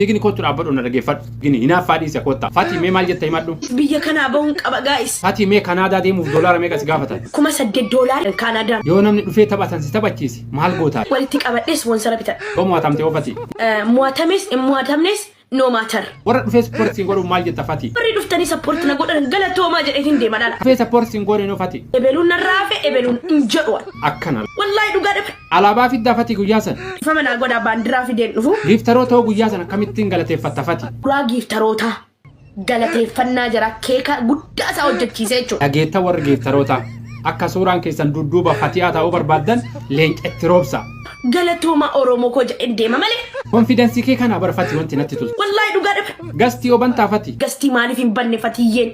Fiigni kottu dhaabbadhu na dhaggeeffadhu. Gini hinaaffaa dhiise kotta. Fatii mee maal jetta himadhu. Biyya kanaa bahuun qaba, guys. Fatii, mee Kanaadaa deemuuf doolaara meeqa si gaafatan? 8,000 doolaara Kaanaadaan. Yoo namni dhufee taphatan si taphachiise maal gootaa? Walitti qabadhee sponsor bitadha. Yoo mo'atamte hoo, Fatii? Mo'atames hin mo'atamnes, no matter. Warra dhufee support siin godhuun maal jetta, Fatii? Warri dhuftanii support na godhan galatoomaa jedheetiin deema dhala. Dhufee support siin godhe noo, Fatii? Ebeluun narraa hafe, ebeluun hin jedhu. Akkana. Wallaahi dhugaa dhabe. Alaabaa fiddaa, Fatii, guyyaa sana? Ifama naa godhaa, baandiraa fideen dhufu. Gifteroota hoo guyyaa sana akkamittiin galateeffatta, Fatii? Duraa gifterootaa galateeffannaa jira, keeka guddaa isaa hojjechiisee jechuudha. Dhageetta, warri gifteroota akka suuraan keessan dudduuba Fatiyaa ta'uu barbaaddan leenca itti roobsa. Galatooma Oromoo koo jedheen deema malee. Confidence kee kana bar, Fatii, wanti natti toltu. Wallaahi dhugaa dhabe. Guest yoo bantaa, Fatii? Guest maaliif hin banne, Fatiyyeen?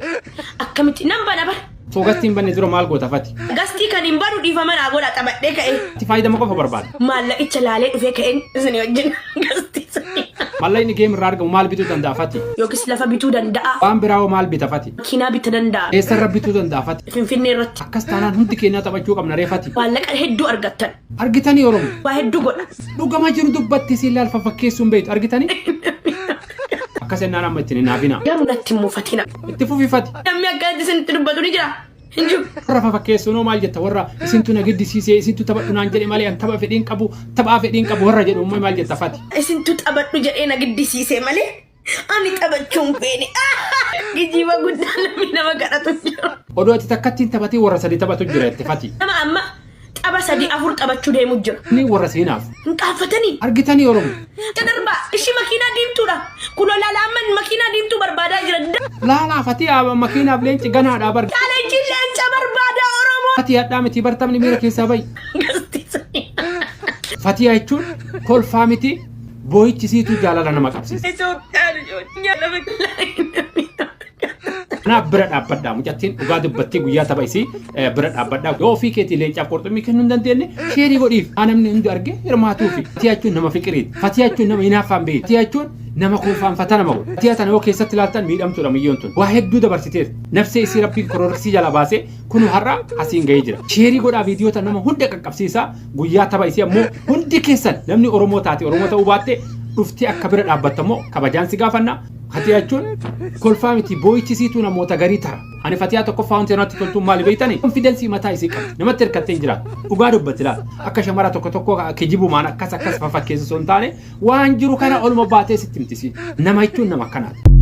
Akkamitti nan bana bar. Soo guest hin banne dura maal goota, Fati? Guest kan hin banu dhiifama naa godha, taphadhee ka'e. Itti fayyadama qofa barbaada. Maallaqicha laalee dhufee ka'een isin wajjin guest sanii. Maallaqni game irraa argamu maal bituu danda'a, Fati? Yookiis lafa bituu danda'a. Waan biraa hoo maal bita, Fati? Makiinaa bituu danda'a. Eessarra bituu danda'a, Fati? Finfinnee irratti. Akkas taanaan hundi keenyaa taphachuu qabna ree, Fati? Maallaqa hedduu argattan. Argitanii, Oromoo? Waa hedduu godha. Dhugama jiru dubbatti siin laal fakkeessuun beektu argitanii? Akkas ennaan amma ittiin hin haafina. Garuu natti hin muufatina. Itti fufi, Fati. Namni akkanatti isinitti dubbatu ni jira. Hin jiru. Warra fafakkeessuun hoo maal jetta? Warra isintu na giddisiisee, isintu taphadhu naan jedhe malee an tapha fedhiin qabu, taphaa fedhiin qabu warra jedhu immoo maal jetta, Fati? Isintu taphadhu jedhee na giddisiise malee ani taphachuun feene. Geejjiba guddaa namni nama kadhatu jiru. Odoo ati takkattiin taphatee warra sadi taphatu jira jette, Fati. Nama amma tapha sadii afur taphachuu deemu jira. Inni warra seenaaf. Hin qaanfatanii. Argitanii, Oromoo? Darbaa ishii makiinaa diimtuudha. Kunoo laalaaman makiinaa diimtuu barbaadaa jira. Laalaa, Fatii, makiinaaf leenci ganaadhaa bar. Challenge leenca barbaada Oromoo. Fatii, hadhaa miti bartamni miira keessaa bayi. Gastiisanii. Fatiyaa jechuun kolfaa miti, boo'ichisiitu jaalala nama qabsiisa. Itoophiyaan Kanaaf bira dhaabbadhaa, mucattiin dhugaa dubbattee guyyaa tapha isii bira dhaabbadhaa. Yoo ofii keetii leencaaf qurxummii kennuu hin dandeenye, share godhiif. Haa namni hundi argee hirmaatuufi. Fatiyaa jechuun nama fiqiriiti. Fatiyaa jechuun nama hinaaffaan beekti. Fatiyaa jechuun nama kolfaanfata nama godhu. Fatiyaa tana yoo keessatti ilaaltan miidhamtuudha miyyoon tun. Waa hedduu dabarsiteerti. Nafsee isii Rabbiin kororiksii jala baasee kun har'a asiin gahee jira. Share godhaa, viidiyoota nama hunda qaqqabsiisaa. Guyyaa tapha isii ammoo hundi keessan namni Oromoo taate Oromoo ta'uu baatte dhuftee akka bira dhaabbatta immoo kabajaan si gaafanna. Fatiyaa jechuun kolfaa miti, boo'ichisiituu namoota garii tara. Ani Fatiyaa tokkoffaa wanti natti toltuun maali beektani? Confidence mataa isii qabdi. Namatti hirkattee hin jiraatu. Dhugaa dubbatti laata. Akka shamara tokko tokko kijibumaan akkas akkas fafakkeessu osoo hin taane waan jiru kana oluma baatee sitti himtisi. Nama jechuun nama akkanaati.